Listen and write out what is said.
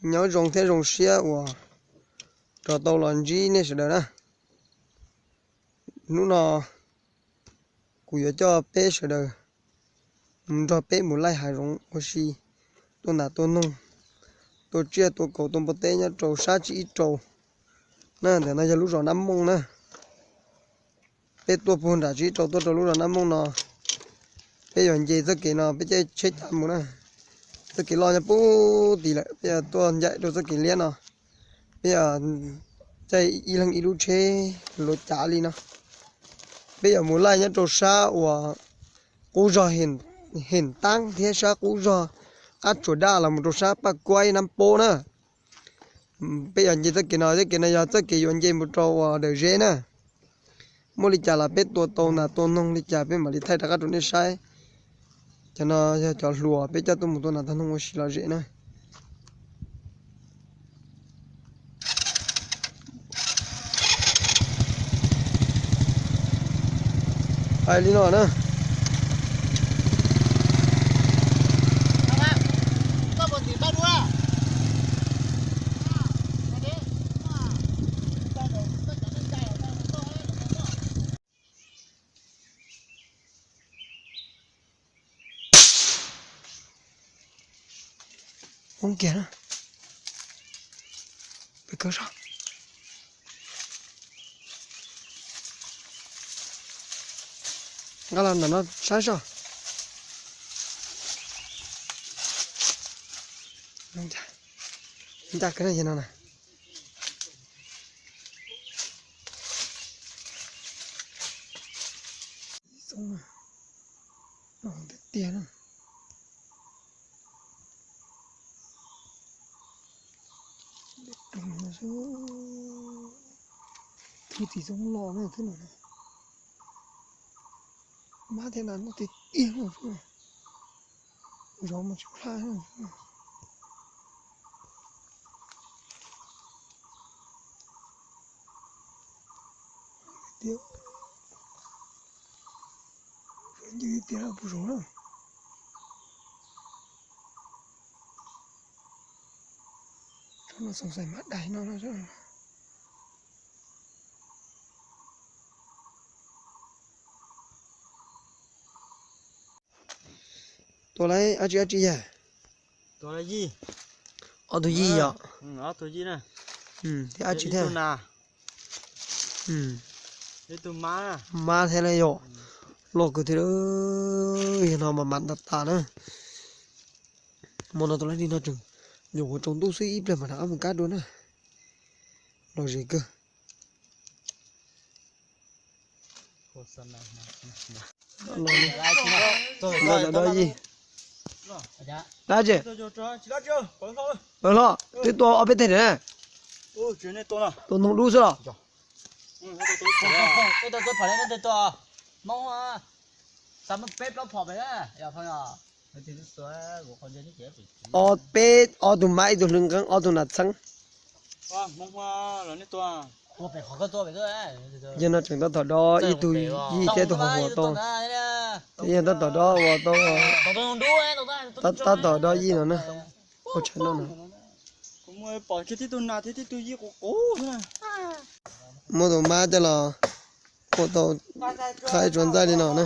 Nyob zoo thiab zoo siab uas rov tau los ntsib nej sawv daws na. Hnub no kuv yuav coj peb sawv daws mus nrog peb mus laij hav zoov ua si, tua nas tua noog, tua tsiaj tua kaus tua npua teb nyob rau sab tsib ib rau na. Ntawm no yog lub zos Nab Mooj na. Peb tuaj puag nram tsib ib rau tuaj rau lub zos Nab Mooj no, peb yuav nce txoj kev no peb caij tsheb cav mus na. Txoj kev loj nyob puag tid lawm, peb yuav tuaj ncaim rau txoj kev liab no. Peb yuav caij ib leeg ib lub tsheb luv cav li no. Peb yuav mus laij nyob rau sab uas qub zog Hem Taab thiab sab qub zog Qab Tsuas Daj los mus rau sab Paj Kuaib Nab Pob na. Peb yuav nce txoj kev no, txoj kev no yog txoj kev yuav nce mus rau uas Dawm Zeb na. Muaj li cas los peb tua tau nas tua noog li cas peb mam li thaij rov qab rau nej saib. Cov no yog cov hluas peb coj tuaj mus tua nas tua noog ua si lom zem na. Hais li no na. Hoob kiag na. Pem kawg soj. Nqa los ntawm no saib soj. Ncaj kawg na yog no na. Txiv txoob, tiag tiag na. Thwb txiv txoob los na, thwb no. Mab thiab nas noj tiag tiag no. Zov mas tsis plhaj. Tiag, zov ncw tiag puas zov na. Tsob no xoom xaim mab dais no no. Tua lawm dab tsi dab tsi yog? Ob tug yij yom? Thiab dab tsi thiab? Mab thiab na yom? Loj kawg thiab, yog no mas mam tas tas na. Hmo no tua lawm li no tseem nyuam qhuav tsaus ntuj xwb, ib pliag mam rov qab mus kab dua na. Lom zem kawg. Dab tsi? Pawg hlob, twb tua ob peb teg na. Tua noog dub xwb los? Ob peb, ob tug mab ib tug hlwb nqeeb ob tug nas txheeb. Yog no tseem tab tom dob ib tug yij thiab ib tug hauv huam tau. Yog tab tom dob ua tau, tab tom dob yij no na. Ua tshais no na. Muab tus mab coj los ua tau qhaib tsuas ntxaij li no na.